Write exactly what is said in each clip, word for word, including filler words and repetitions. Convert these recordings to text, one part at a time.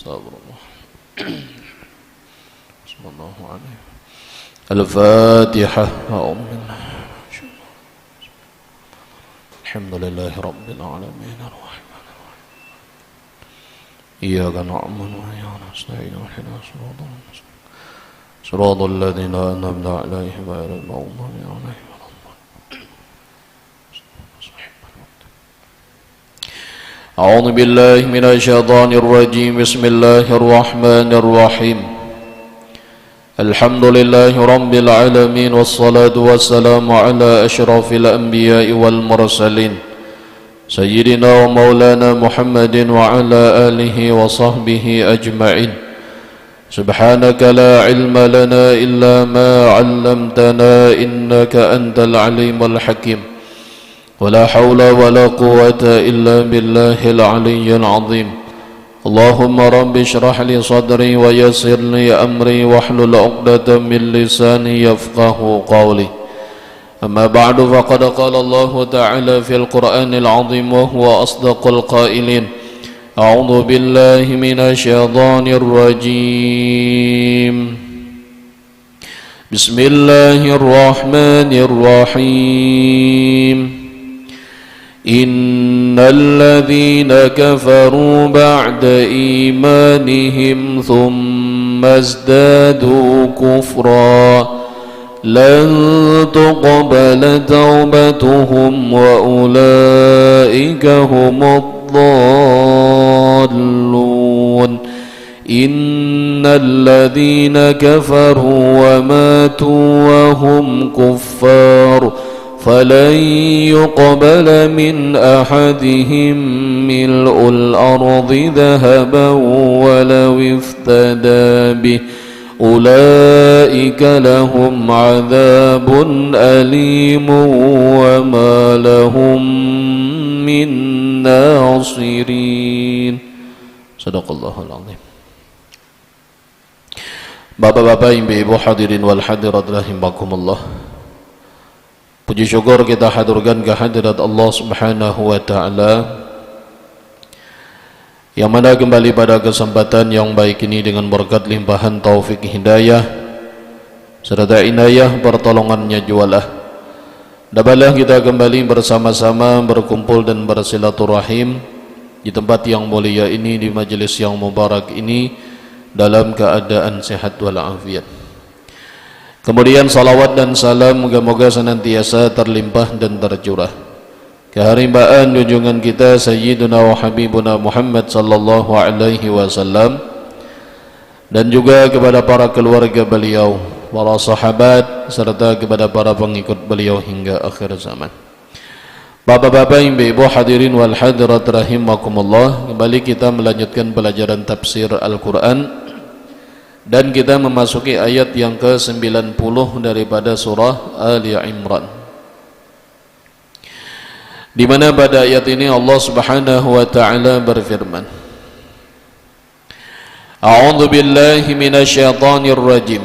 Astagfirullah. Bismillahirrahmanirrahim. Al-Fatihah. A'udzubillah. Alhamdulillahirabbil alamin. Arrahmanirrahim. Iyyaka na'budu wa iyyaka nasta'in. Ihdinas siratal mustaqim. Siratal ladzina an'amta 'alaihim ghairil maghdubi 'alaihim waladdallin. أعوذ بالله من الشيطان الرجيم. بسم الله الرحمن الرحيم. الحمد لله رب العالمين، والصلاة والسلام على أشرف الأنبياء والمرسلين، سيدنا ومولانا محمد وعلى آله وصحبه أجمعين. سبحانك لا علم لنا إلا ما علمتنا إنك أنت العليم الحكيم. ولا حول ولا قوة إلا بالله العلي العظيم. اللهم رب اشرح لي صدري ويسر لي أمري واحلل عقدة من لساني يفقه قولي. أما بعد، فقد قال الله تعالى في القرآن العظيم وهو أصدق القائلين: أعوذ بالله من الشيطان الرجيم. بسم الله الرحمن الرحيم. إن الذين كفروا بعد إيمانهم ثم ازدادوا كفرا لن تقبل توبتهم وأولئك هم الضالون. إن الذين كفروا وماتوا وهم كفار فلن يقبل من أحدهم ملء الأرض ذهبا ولو افتدى به أولئك لهم عذاب أليم وما لهم من ناصرين. صدق الله العظيم. Bapak-bapak, ibu-ibu, hadirin wal hadirat rahimakumullah. Puji syukur kita haturkan ka hadirat Allah Subhanahu wa Ta'ala, yang mana kembali pada kesempatan yang baik ini, dengan berkat limpahan taufik hidayah serta inayah pertolongannya jualah, dapatlah kita kembali bersama-sama berkumpul dan bersilaturahim di tempat yang mulia ini, di majelis yang mubarak ini, dalam keadaan sehat walafiat. Kemudian, salawat dan salam moga-moga senantiasa terlimpah dan tercurah keharimbaan junjungan kita Sayyiduna wa Habibuna Muhammad sallallahu alaihi wasallam, dan juga kepada para keluarga beliau, para sahabat, serta kepada para pengikut beliau hingga akhir zaman. Bapak-bapak, ibu-ibu, hadirin wal hadirat rahimakumullah, kembali kita melanjutkan pelajaran tafsir Al-Quran, dan kita memasuki ayat yang ke sembilan puluh daripada surah Ali Imran, di mana pada ayat ini Allah Subhanahu wa Ta'ala berfirman, أعوذ بالله من الشيطان الرجيم.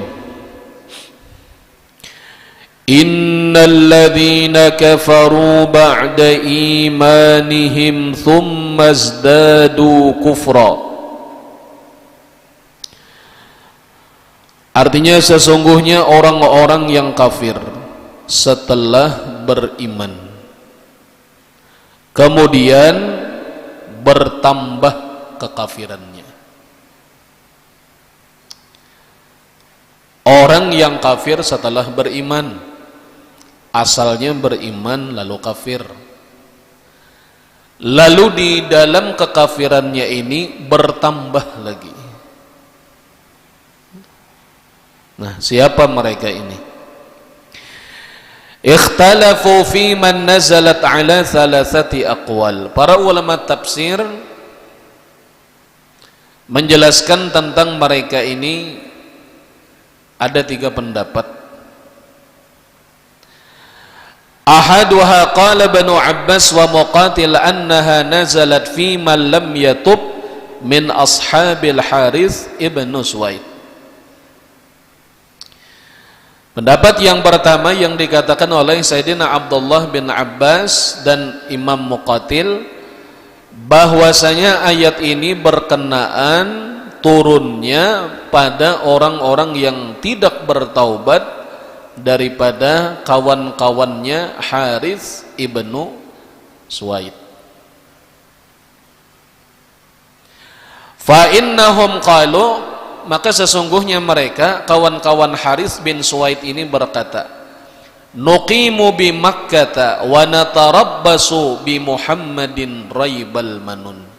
إن الذين كفروا بعد إيمانهم ثم ازدادوا كفرا. Artinya, sesungguhnya orang-orang yang kafir setelah beriman, kemudian bertambah kekafirannya. Orang yang kafir setelah beriman, asalnya beriman lalu kafir, lalu di dalam kekafirannya ini bertambah lagi. Nah, siapa mereka ini? Ikhtalafu fi man nazalat ala thalathati aqwal. Para ulama tafsir menjelaskan tentang mereka ini ada tiga pendapat. Ahaduha qala Ibnu Abbas wa Muqatil annaha nazalat fi man lam yatub min ashabil Harith ibnu Suwaid. Pendapat yang pertama yang dikatakan oleh Sayyidina Abdullah bin Abbas dan Imam Muqatil, bahwasanya ayat ini berkenaan turunnya pada orang-orang yang tidak bertaubat daripada kawan-kawannya Harits ibnu Suwaid. Fa innahum qalu, maka sesungguhnya mereka, kawan-kawan Harits bin Suwaid ini berkata, "Nuqimu bi Makkata wa natarabbasu bi Muhammadin raibal manun."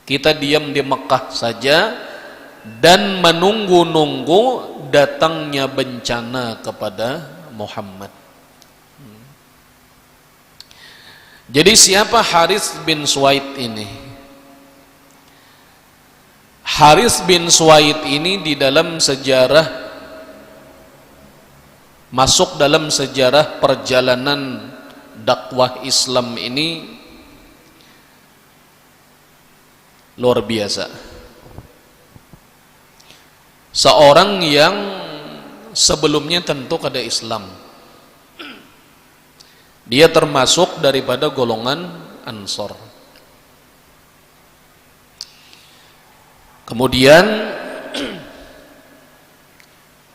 Kita diam di Mekah saja dan menunggu-nunggu datangnya bencana kepada Muhammad. Jadi, siapa Harits bin Suwaid ini? Harits bin Suwaid ini di dalam sejarah, masuk dalam sejarah perjalanan dakwah Islam ini luar biasa. Seorang yang sebelumnya tentu kada Islam. Dia termasuk daripada golongan Ansor. Kemudian,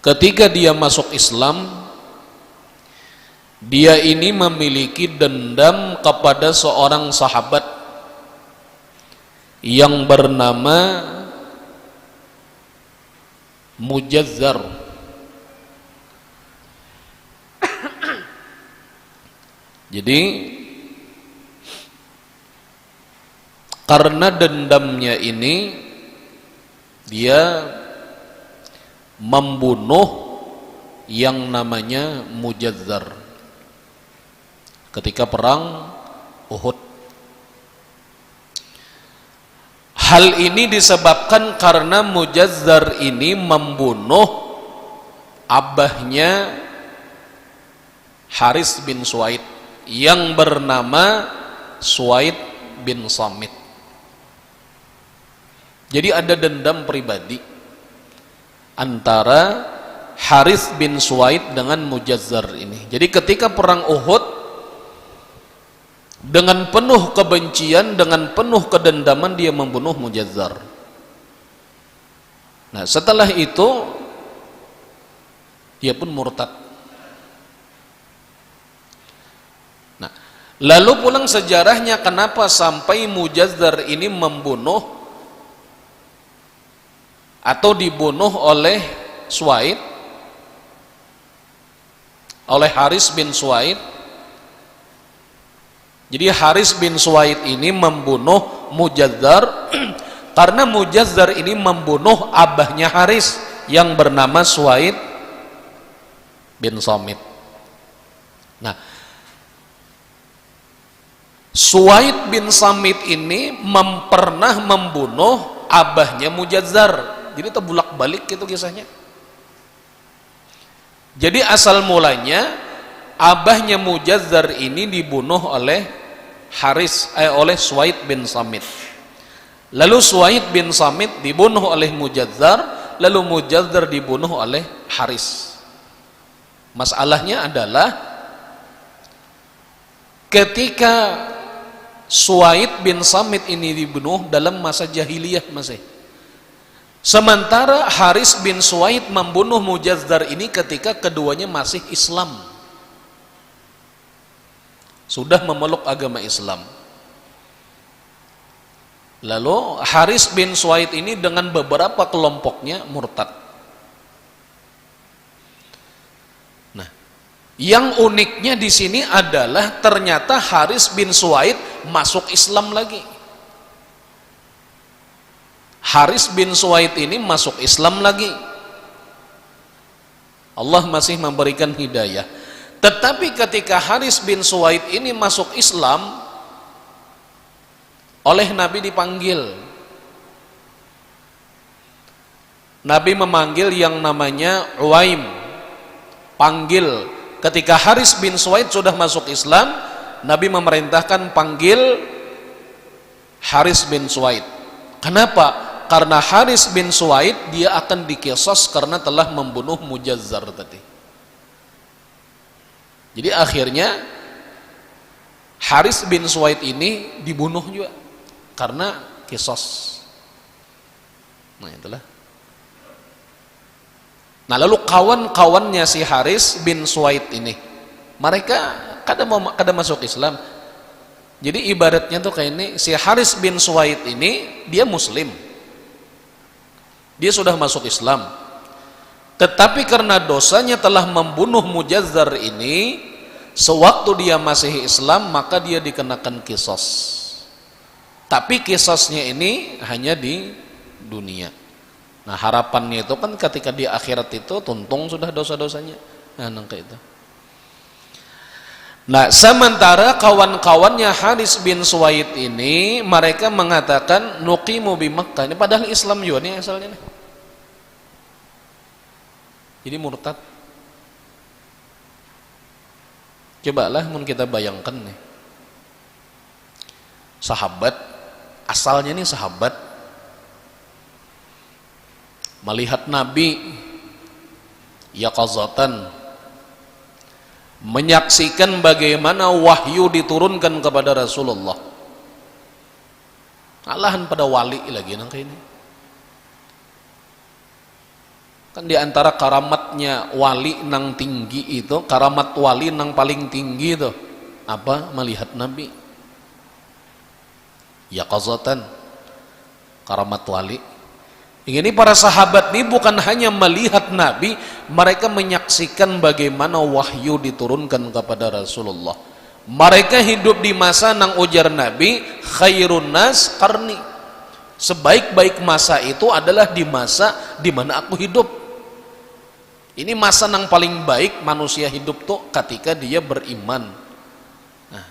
ketika dia masuk Islam, dia ini memiliki dendam kepada seorang sahabat yang bernama Mujazzar. Jadi, karena dendamnya ini, dia membunuh yang namanya Mujazzar ketika perang Uhud. Hal ini disebabkan karena Mujazzar ini membunuh abahnya Harits bin Suwaid yang bernama Suwaid bin Samit. Jadi, ada dendam pribadi antara Harits bin Suwaid dengan Mujazzar ini. Jadi, ketika perang Uhud, dengan penuh kebencian, dengan penuh kedendaman, dia membunuh Mujazzar. Nah, setelah itu, ia pun murtad. Nah, lalu pulang sejarahnya, kenapa sampai Mujazzar ini membunuh atau dibunuh oleh Suwaid, oleh Harits bin Suwaid? Jadi, Harits bin Suwaid ini membunuh Mujazzar karena Mujazzar ini membunuh abahnya Harits yang bernama Suwaid bin Samit. Nah, Suwaid bin Samit ini mem-, pernah membunuh abahnya Mujazzar. Jadi, terbulak-balik gitu kisahnya. Jadi, asal mulanya abahnya Mujazzar ini dibunuh oleh Harits, eh, oleh Suwaid bin Samit. Lalu Suwaid bin Samit dibunuh oleh Mujazzar, lalu Mujazzar dibunuh oleh Harits. Masalahnya adalah ketika Suwaid bin Samit ini dibunuh dalam masa jahiliyah masih. Sementara Harits bin Suwaid membunuh Mujazzar ini ketika keduanya masih Islam. Sudah memeluk agama Islam. Lalu Harits bin Suwaid ini dengan beberapa kelompoknya murtad. Nah, yang uniknya di sini adalah ternyata Harits bin Suwaid masuk Islam lagi. Harits bin Suwaid ini masuk Islam lagi. Allah masih memberikan hidayah. Tetapi ketika Harits bin Suwaid ini masuk Islam, oleh Nabi dipanggil. Nabi memanggil yang namanya Uwaim. Panggil. Ketika Harits bin Suwaid sudah masuk Islam, Nabi memerintahkan panggil Harits bin Suwaid. Kenapa? Karena Harits bin Suwaid, dia akan dikisos karena telah membunuh Mujazzar tadi. Jadi, akhirnya Harits bin Suwaid ini dibunuh juga karena kisos. Nah, itulah. Nah, lalu kawan-kawannya si Haris bin Suwaid ini, mereka kada mau, kada masuk Islam. Jadi ibaratnya tuh kayak ini, si Haris bin Suwaid ini dia muslim. Dia sudah masuk Islam. Tetapi karena dosanya telah membunuh Mujazzar ini, sewaktu dia masih Islam, maka dia dikenakan kisos. Tapi kisosnya ini hanya di dunia. Nah, harapannya itu kan ketika di akhirat itu tuntung sudah dosa-dosanya. Nah, nang kayak itu. Nah, sementara kawan-kawannya Haris bin Suwaid ini, mereka mengatakan nuqimu bi Makkah. Ini padahal Islam juga nih asalnya nih. Jadi murtad. Cobalah mun kita bayangkan nih. Sahabat, asalnya nih sahabat, melihat Nabi yaqazatan, menyaksikan bagaimana wahyu diturunkan kepada Rasulullah. Alahan pada wali lagi nang kayak ini. Kan di antara karamatnya wali nang tinggi itu, karamat wali nang paling tinggi itu apa? Melihat Nabi. Yaqazatan, karamat wali. Ini para sahabat ini bukan hanya melihat Nabi, mereka menyaksikan bagaimana wahyu diturunkan kepada Rasulullah. Mereka hidup di masa nang ujar Nabi, khairun nas qarni. Sebaik-baik masa itu adalah di masa di mana aku hidup. Ini masa nang paling baik manusia hidup tuh ketika dia beriman. Nah,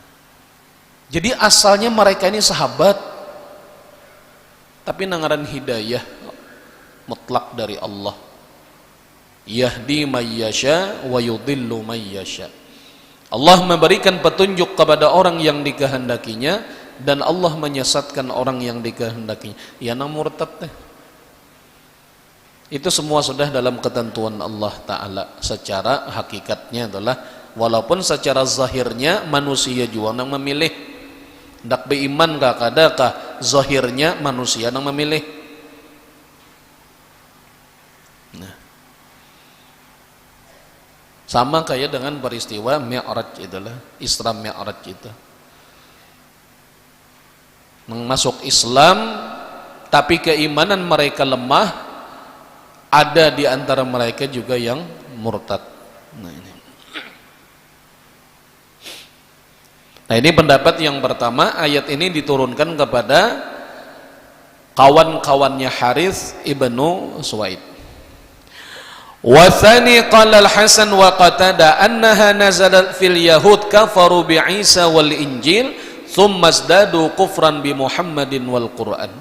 jadi asalnya mereka ini sahabat, tapi nang ngaran hidayah mutlak dari Allah. Yahdi may yasha wa yudhillu may yasha. Allah memberikan petunjuk kepada orang yang dikehendakinya dan Allah menyesatkan orang yang dikehendakinya. Ya, nang murtad teh. Itu semua sudah dalam ketentuan Allah Ta'ala. Secara hakikatnya itulah, walaupun secara zahirnya manusia jua nang memilih. Hendak beiman kah, kada kah, zahirnya manusia nang memilih. Nah. Sama kaya dengan peristiwa Mi'raj itulah, Isra Mi'raj itu. Nang masuk Islam, tapi keimanan mereka lemah, ada di antara mereka juga yang murtad. Nah, ini. Nah, ini pendapat yang pertama, ayat ini diturunkan kepada kawan-kawannya Harith ibnu Suwaid. Wa tsani qala Al-Hasan wa Qatada annaha nazalat fil yahud kafaru bi Isa wal Injil, tsumma zdadu kufran bi Muhammadin wal Qur'an.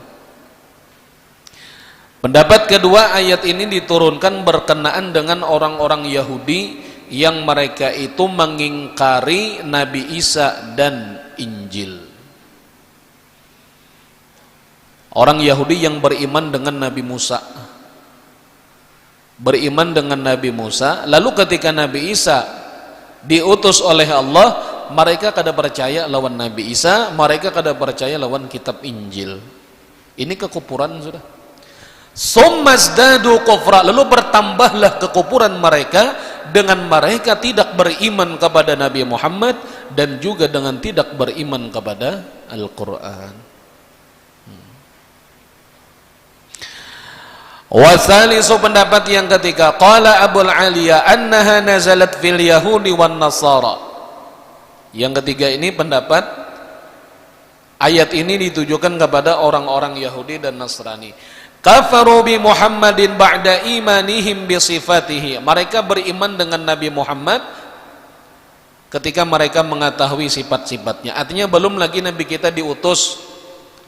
Pendapat kedua, ayat ini diturunkan berkenaan dengan orang-orang Yahudi yang mereka itu mengingkari Nabi Isa dan Injil. Orang Yahudi yang beriman dengan Nabi Musa. Beriman dengan Nabi Musa, lalu ketika Nabi Isa diutus oleh Allah, mereka kada percaya lawan Nabi Isa, mereka kada percaya lawan kitab Injil. Ini kekufuran sudah. Tsumma zdadu kufra, lalu bertambahlah kekufuran mereka dengan mereka tidak beriman kepada Nabi Muhammad dan juga dengan tidak beriman kepada Al-Quran. Wa tsalisu, pendapat yang ketiga, qala Abul Aliya annaha nazalat fil yahudi wan nasara. Yang ketiga ini pendapat, ayat ini ditujukan kepada orang-orang Yahudi dan Nasrani. Kafaru bi Muhammadin ba'da imanihim bi sifatihi. Mereka beriman dengan Nabi Muhammad ketika mereka mengetahui sifat-sifatnya. Artinya belum lagi Nabi kita diutus,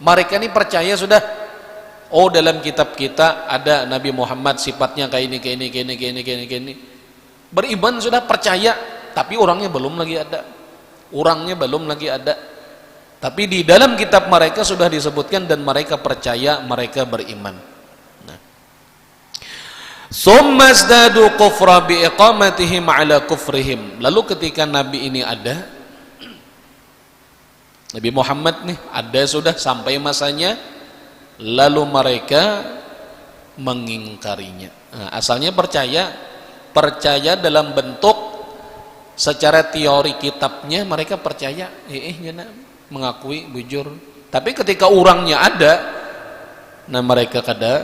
mereka ini percaya sudah, oh, dalam kitab kita ada Nabi Muhammad sifatnya kayak ini, kayak ini, kayak ini, kayak ini, kayak ini, kayak ini. Beriman sudah, percaya, tapi orangnya belum lagi ada. Orangnya belum lagi ada. Tapi di dalam kitab mereka sudah disebutkan dan mereka percaya, mereka beriman. Nah. Tsumma zdadu kufra bi iqamatihim ala kufrihim. Lalu ketika Nabi ini ada, Nabi Muhammad nih ada sudah sampai masanya, lalu mereka mengingkarinya. Nah, asalnya percaya, percaya dalam bentuk secara teori kitabnya mereka percaya, eh, eh, mengakui bujur. Tapi ketika orangnya ada, nah mereka kada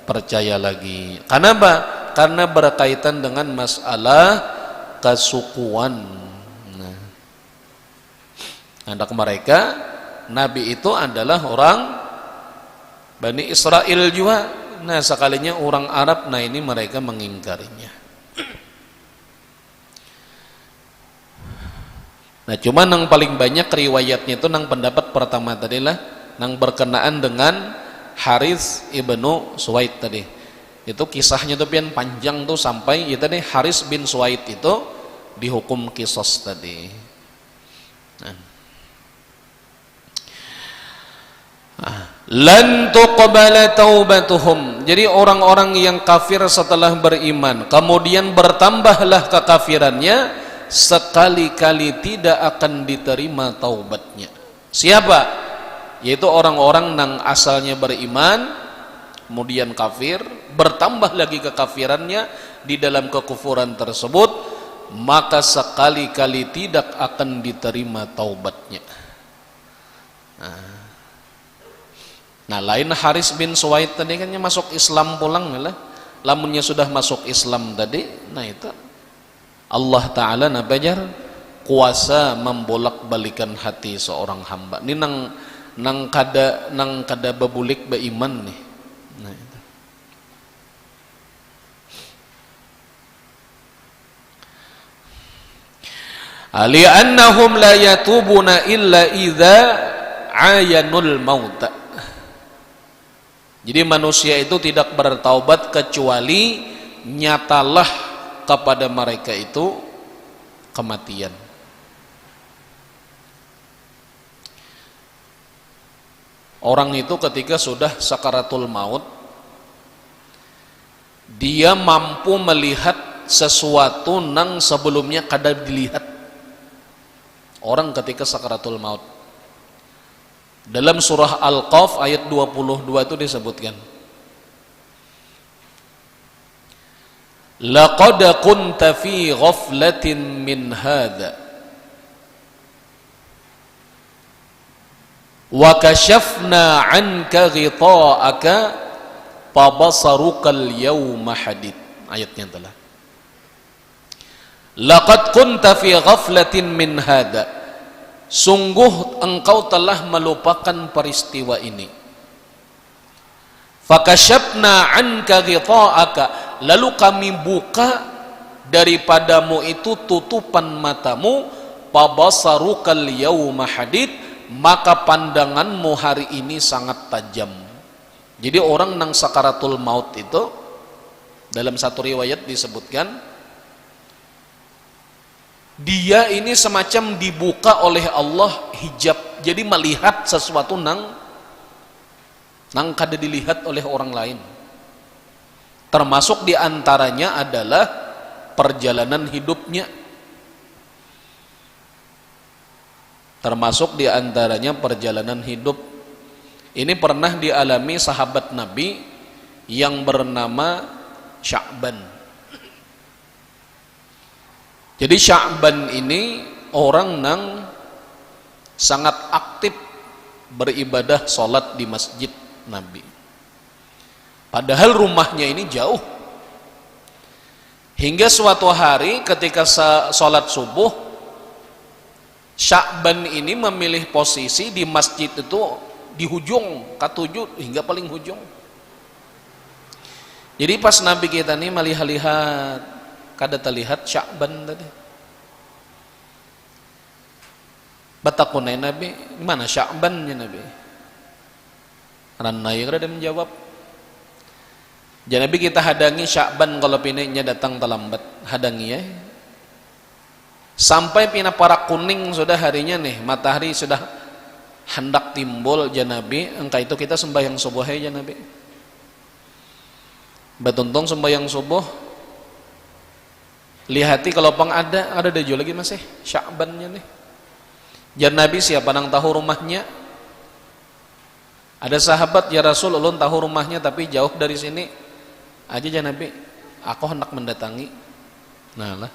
percaya lagi. Kenapa? Karena berkaitan dengan masalah kesukuan. Nah, anak mereka, Nabi itu adalah orang Bani Israel juga. Nah, sekalinya orang Arab, nah ini mereka mengingkarinya. Nah, cuma nang paling banyak riwayatnya itu nang pendapat pertama tadi lah, nang berkenaan dengan Haris ibnu Suwaid tadi. Itu kisahnya tuh pian panjang tuh sampai ya tadi Haris bin Suwaid itu dihukum kisos tadi. Nah. Ah. Lan tuqbala taubatuhum. Jadi orang-orang yang kafir setelah beriman, kemudian bertambahlah kekafirannya, sekali-kali tidak akan diterima taubatnya. Siapa? Yaitu orang-orang nang asalnya beriman, kemudian kafir, bertambah lagi kekafirannya di dalam kekufuran tersebut, maka sekali-kali tidak akan diterima taubatnya. Nah. Nah, lain Haris bin Suwaid tadi kan masuk Islam pulang lah. Lamunnya sudah masuk Islam tadi, nah itu Allah Ta'ala napa jar kuasa membolak-balikan hati seorang hamba. Ini nang nang kada nang kada bebulik beiman nih. Nah, itu. Li'annahum la yatubuna illa idza ayanul mauta. Jadi manusia itu tidak bertaubat kecuali nyatalah kepada mereka itu kematian. Orang itu ketika sudah sakaratul maut, dia mampu melihat sesuatu nang sebelumnya kada dilihat orang ketika sakaratul maut. Dalam surah Al-Qaf ayat dua puluh dua itu disebutkan, "Laqad kunta fi ghaflatin min hadha." "Wa kashafna anka ghita'aka fabasarukal yauma hadid." Ayatnya adalah, "Laqad kunta fi ghaflatin min hadha." Sungguh engkau telah melupakan peristiwa ini. "Fakashafna anka ghita'aka," lalu kami buka daripadamu itu tutupan matamu, "fabasarukal yauma hadid," maka pandanganmu hari ini sangat tajam. Jadi orang nang sakaratul maut itu dalam satu riwayat disebutkan dia ini semacam dibuka oleh Allah hijab, jadi melihat sesuatu nang nang kada dilihat oleh orang lain. Termasuk diantaranya adalah perjalanan hidupnya. Termasuk diantaranya perjalanan hidup. Ini pernah dialami sahabat Nabi yang bernama Sya'ban. Jadi Sya'ban ini orang nang sangat aktif beribadah salat di masjid Nabi. Padahal rumahnya ini jauh. Hingga suatu hari ketika sa- salat subuh, Sya'ban ini memilih posisi di masjid itu di hujung, katuju hingga paling hujung. Jadi pas Nabi kita ni malihat-lihat, kada terlihat Sya'ban tadi. Batakun ai Nabi, "Mana Sya'ban?" nya Nabi. Ranai kada ada menjawab. Jar Nabi, "Kita hadangi Sya'ban kalau pina inya datang terlambat. Hadangi ya." Sampai pina parak kuning sudah harinya nih, matahari sudah handak timbul, jar Nabi, "Engka itu kita sembahyang subuh ai," jar Nabi. Batuntung sembahyang subuh, lihati kalau pang ada, ada ada jua lagi masih Sya'ban nya nih. Jar Nabi, "Siapa nang tahu rumahnya?" Ada sahabat, "Ya Rasul, ulun tahu rumahnya tapi jauh dari sini." Aja jar Nabi, aku hendak mendatangi. Nah lah.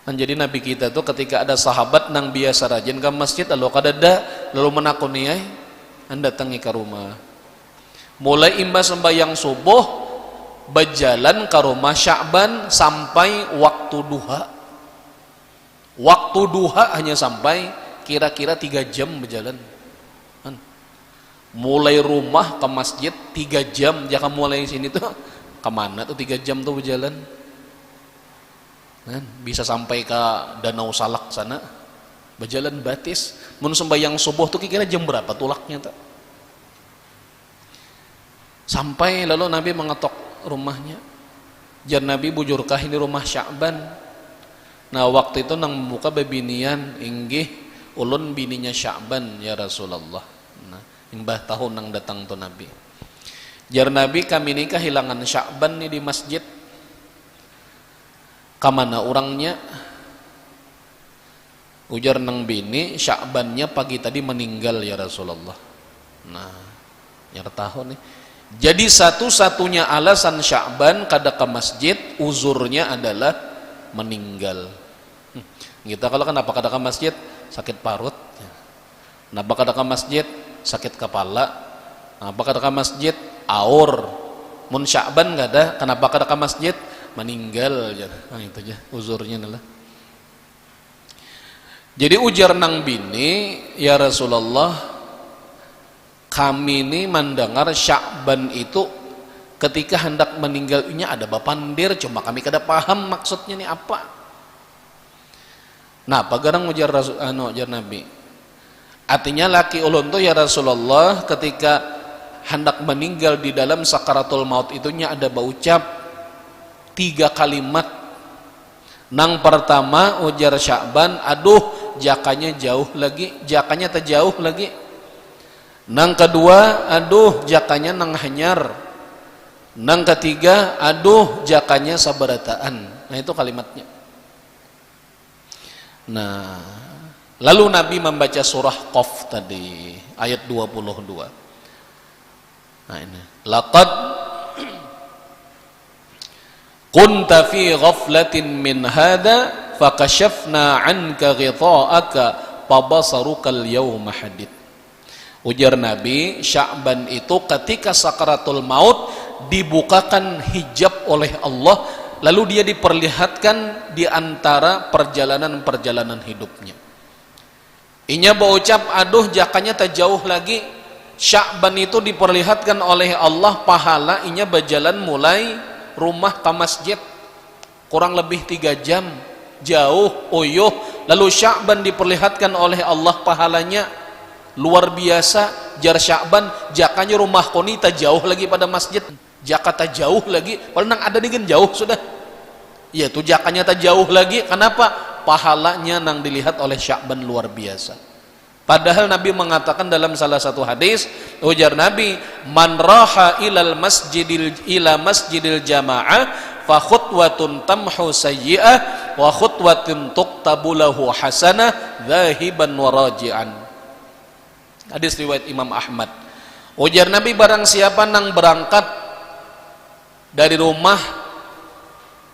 Nah, jadi Nabi kita tuh ketika ada sahabat nang biasa rajin ke masjid, lalu kadada, lalu menakuni ai, mendatangi ke rumah. Mulai imbah sembahyang subuh, berjalan ke rumah Sya'ban sampai waktu duha. Waktu duha hanya sampai kira-kira tiga jam berjalan. Kan? Mulai rumah ke masjid tiga jam, jaka mulai sini tuh kemana tuh tiga jam tuh berjalan? Kan? Bisa sampai ke Danau Salak sana, berjalan batis. Mun sembahyang subuh tuh kira-kira jam berapa tulaknya tuh? Sampai lalu Nabi mengetok rumahnya. Jar Nabi, bujurkah ini rumah Sya'ban? Nah, waktu itu nang membuka bebinian, inggih, ulun bininya Sya'ban, ya Rasulullah. Nah, imbah tahu nang datang tu Nabi. Jar Nabi, kami ni kehilangan Sya'ban ni di masjid. Kamana urangnya? Ujar nang bini, Sya'bannya pagi tadi meninggal, ya Rasulullah. Nah, nyar tahu nih. Jadi satu-satunya alasan Sya'ban kada ke masjid, uzurnya adalah meninggal. Hmm. Kita kalau kenapa kada ke masjid? Sakit parut. Kenapa kada ke masjid? Sakit kepala. Kenapa kada ke masjid? Aur. Mun Sya'ban kada, kenapa kada ke masjid? Meninggal, jar. Nah, itu aja uzurnya adalah. Jadi ujar nang bini, ya Rasulullah, kami ni mandangar Sya'ban itu ketika hendak meninggal inya ada bapandir, cuma kami kada paham maksudnya ni apa. Napa garang ujar Rasul, anu, ujar Nabi. Artinya laki ulun tu, ya Rasulullah, ketika hendak meninggal di dalam sakaratul maut itu nya ada baucap tiga kalimat. Nang pertama ujar Sya'ban, aduh, jakanya jauh lagi, jakanya tajauh lagi. Nang kedua, aduh, jakanya nang hanyar. Nang ketiga, aduh, jakanya sabarataan. Nah, itu kalimatnya. Nah, lalu Nabi membaca surah Qaf tadi, ayat dua puluh dua. Nah, ini. Laqad kunta fi ghaflatin min hadza fakashafna 'anka ghitha'aka fabasarukal yauma hadid. Ujar Nabi, Sya'ban itu ketika sakaratul maut dibukakan hijab oleh Allah, lalu dia diperlihatkan di antara perjalanan-perjalanan hidupnya. Inya baucap, aduh, jakanya tajauh lagi. Sya'ban itu diperlihatkan oleh Allah pahala inya bajalan mulai rumah ka masjid. Kurang lebih tiga jam. Jauh, uyuh. Lalu Sya'ban diperlihatkan oleh Allah pahalanya. Luar biasa, jar Sya'ban, jakanya rumahku ni tajauh lagi pada masjid. Jaka tajauh lagi, padahal nang ada ni gin jauh sudah. Yaitu jakanya tajauh lagi, kenapa? Pahalanya nang dilihat oleh Sya'ban luar biasa. Padahal Nabi mengatakan dalam salah satu hadis, ujar Nabi, "Man raha ilal masjidil, ila masjidil jamaah, fa khutwatun tamhu sayyi'ah, wa khutwatun tuktabu lahu hasanah, dzahiban wa raji'an." Hadis riwayat Imam Ahmad. Ujar Nabi, barang siapa nang berangkat dari rumah,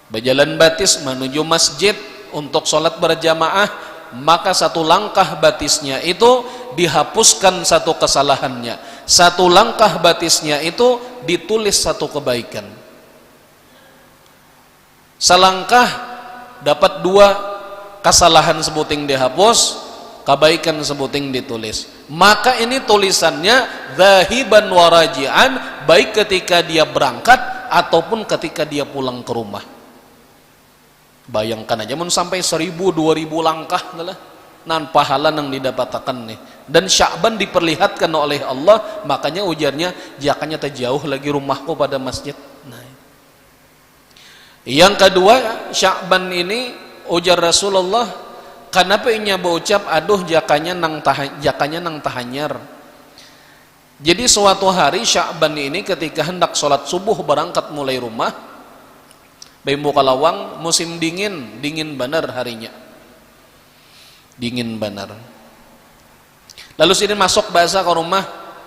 bajalan batis menuju masjid untuk sholat berjamaah, maka satu langkah batisnya itu dihapuskan satu kesalahannya. Satu langkah batisnya itu ditulis satu kebaikan. Salangkah dapat dua, kesalahan sebuting dihapus, kebaikan sebuting ditulis. Maka ini tulisannya dzahiban wa raji'an, baik ketika dia berangkat ataupun ketika dia pulang ke rumah. Bayangkan aja mun sampai seribu, dua ribu langkah lah. Nan pahala nang didapatakan nih. Dan Sya'ban diperlihatkan oleh Allah, makanya ujarnya, "Jakanya tajauh lagi rumahku pada masjid." Nah. Yang kedua, Sya'ban ini, ujar Rasulullah, kenapa inya baucap, aduh, jakanya nang taha-, jakanya nang tahanyar. Jadi suatu hari Sya'ban ini ketika hendak sholat subuh berangkat mulai rumah, baimbuka lawang, musim dingin, dingin banar harinya. Dingin banar. Lalu sidin masuk bahasa ke rumah,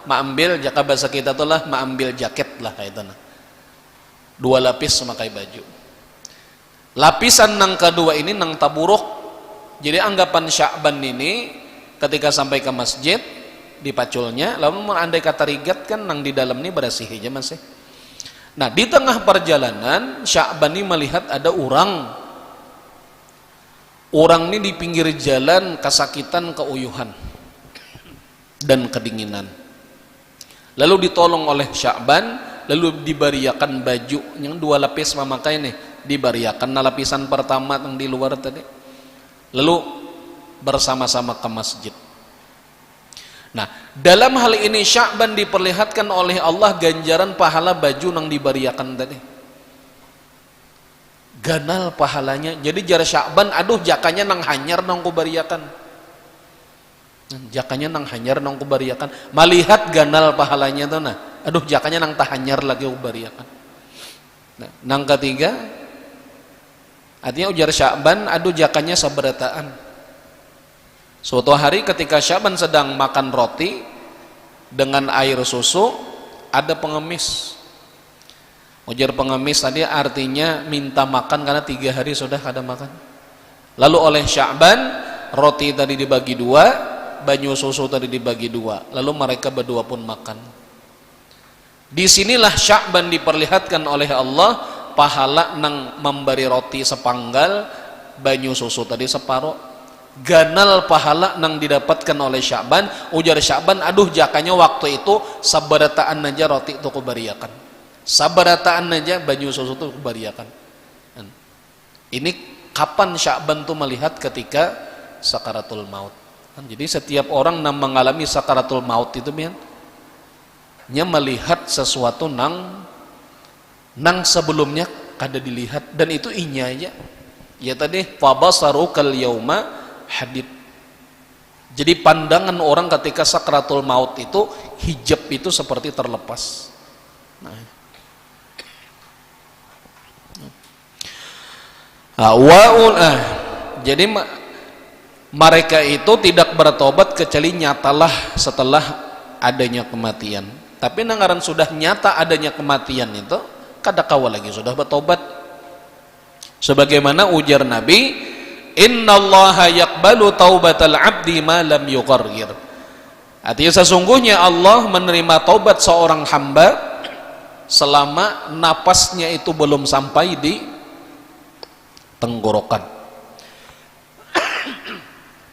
maambil, jaka bahasa kita tu lah, maambil jaket lah, kaitu nah. Dua lapis memakai baju. Lapisan nang kedua ini nang taburuk. Jadi anggapan Sya'ban ini ketika sampai ke masjid, dipaculnya, lalu mun andai kata rigat kan nang di dalam ini berasih aja masih. Nah, di tengah perjalanan Sya'ban ini melihat ada orang. Orang ini di pinggir jalan kasakitan, keuyuhan dan kedinginan. Lalu ditolong oleh Sya'ban, lalu dibariakan baju yang dua lapis mamakai nih, dibariakan nah lapisan pertama yang di luar tadi. Lalu bersama-sama ke masjid. Nah, dalam hal ini Sya'ban diperlihatkan oleh Allah ganjaran pahala baju nang dibariakan tadi. Ganal pahalanya. Jadi jar Sya'ban, aduh jakanya nang hanyar nang kubariakan. Jakanya nang hanyar nang kubariakan. Malihat ganal pahalanya tuh nah. Aduh, jakanya nang tahanyar lagi kubariakan. Nah, nang ketiga, artinya ujar Sya'ban, aduh jakanya sabarataan. Suatu hari ketika Sya'ban sedang makan roti dengan air susu, ada pengemis. Ujar pengemis tadi artinya minta makan karena tiga hari sudah kada makan. Lalu oleh Sya'ban, roti tadi dibagi dua, banyu susu tadi dibagi dua. Lalu mereka berdua pun makan. Di sinilah Sya'ban diperlihatkan oleh Allah pahala nang memberi roti sepanggal, banyu susu tadi separuh. Ganal pahala nang didapatkan oleh Sya'ban, ujar Sya'ban, aduh jakanya waktu itu sabarataan aja roti itu kubariakan. Sabarataan aja banyu susu itu kubariakan. Ini kapan Sya'ban tuh melihat ketika sakaratul maut. Kan, jadi setiap orang nang mengalami sakaratul maut itu, pian, nya melihat sesuatu nang, nang sebelumnya kada dilihat, dan itu inya aja. Ya tadi, fabasaru kal yauma hadid. Jadi pandangan orang ketika sakaratul maut itu, hijab itu seperti terlepas. Nah. Ah, wa ul-, ah, jadi ma-, mereka itu tidak bertobat kecuali nyatalah setelah adanya kematian. Tapi nang ngaran sudah nyata adanya kematian itu kada kawa lagi sudah bertobat. Sebagaimana ujar Nabi, "Innallaha yaqbalu taubatal abdi ma lam yughargir." Artinya, sesungguhnya Allah menerima taubat seorang hamba selama napasnya itu belum sampai di tenggorokan.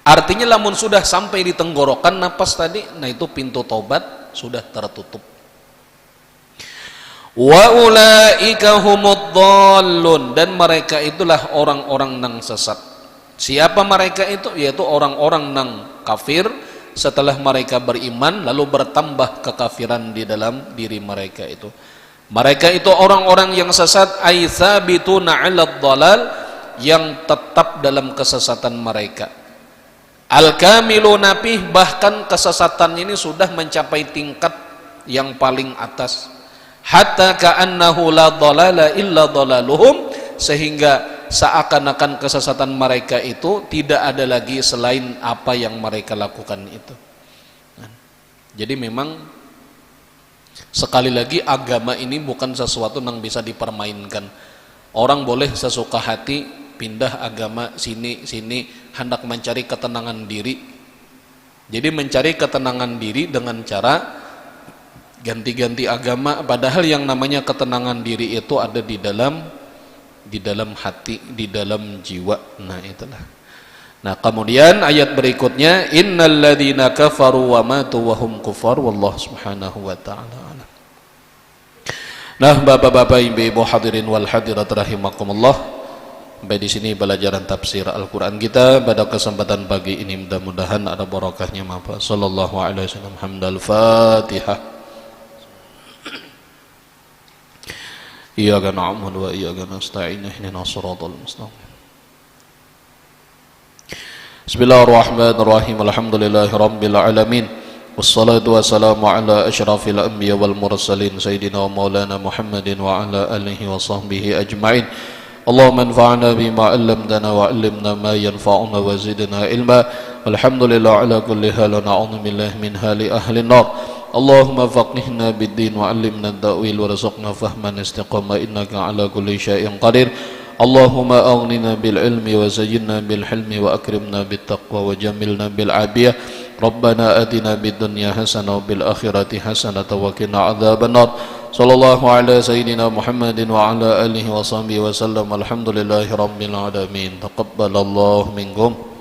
Artinya, lamun sudah sampai di tenggorokan napas tadi, nah, itu pintu taubat sudah tertutup. "Wa ulaika humud dhallun," dan mereka itulah orang-orang nang sesat. Siapa mereka itu? Yaitu orang-orang nang kafir setelah mereka beriman, lalu bertambah kekafiran di dalam diri mereka itu. Mereka itu orang-orang yang sesat, ay tsabituna 'alad dhalal, yang tetap dalam kesesatan mereka. Al-kamiluna fih, bahkan kesesatan ini sudah mencapai tingkat yang paling atas. Hatta ka'annahu la dhalala illa dhalaluhum, sehingga seakan-akan kesesatan mereka itu tidak ada lagi selain apa yang mereka lakukan itu. Jadi memang, sekali lagi, agama ini bukan sesuatu yang bisa dipermainkan. Orang boleh sesuka hati pindah agama sini, sini, hendak mencari ketenangan diri. Jadi mencari ketenangan diri dengan cara ganti-ganti agama, padahal yang namanya ketenangan diri itu ada di dalam, di dalam hati, di dalam jiwa. Nah, itulah. Nah, kemudian ayat berikutnya, "Innalladzina kafaru wa matu wa hum kufar," wallahu subhanahu wa ta'ala alam. Nah, bapak-bapak, ibu-ibu, hadirin wal hadirat rahimakumullah. Sampai di sini pelajaran tafsir Al-Quran kita pada kesempatan pagi ini. Mudah-mudahan ada barakahnya, mapa. Sallallahu alaihi wasallam. Hamdal Fatihah. Iyyaka na'budu wa iyyaka nasta'in. Ihdinas siratal mustaqim. Bismillahirrahmanirrahim. Alhamdulillahirabbil alamin. Wassalatu wassalamu ala asyrafil anbiya wal mursalin, sayyidina wa maulana Muhammadin wa ala alihi wa sahbihi ajmain. Allahumma anfa'na bima 'allamtana wa 'allimna ma yanfa'una wa zidna ilma. Walhamdulillah ala kulli hal, wa na'udzu billahi min hali ahlin nar. اللهم فقهنا بالدين وعلمنا التأويل وارزقنا فهم الاستقامة إنك على كل شيء قدير. اللهم أغننا بالعلم وزينا بالحلم وأكرمنا بالتقوى وجملنا بالعافية. ربنا آتنا في الدنيا حسنة وفي الآخرة حسنة وقنا عذاب النار. صلى الله على سيدنا محمد وعلى آله وصحبه وسلم. الحمد لله رب العالمين. تقبل الله منكم.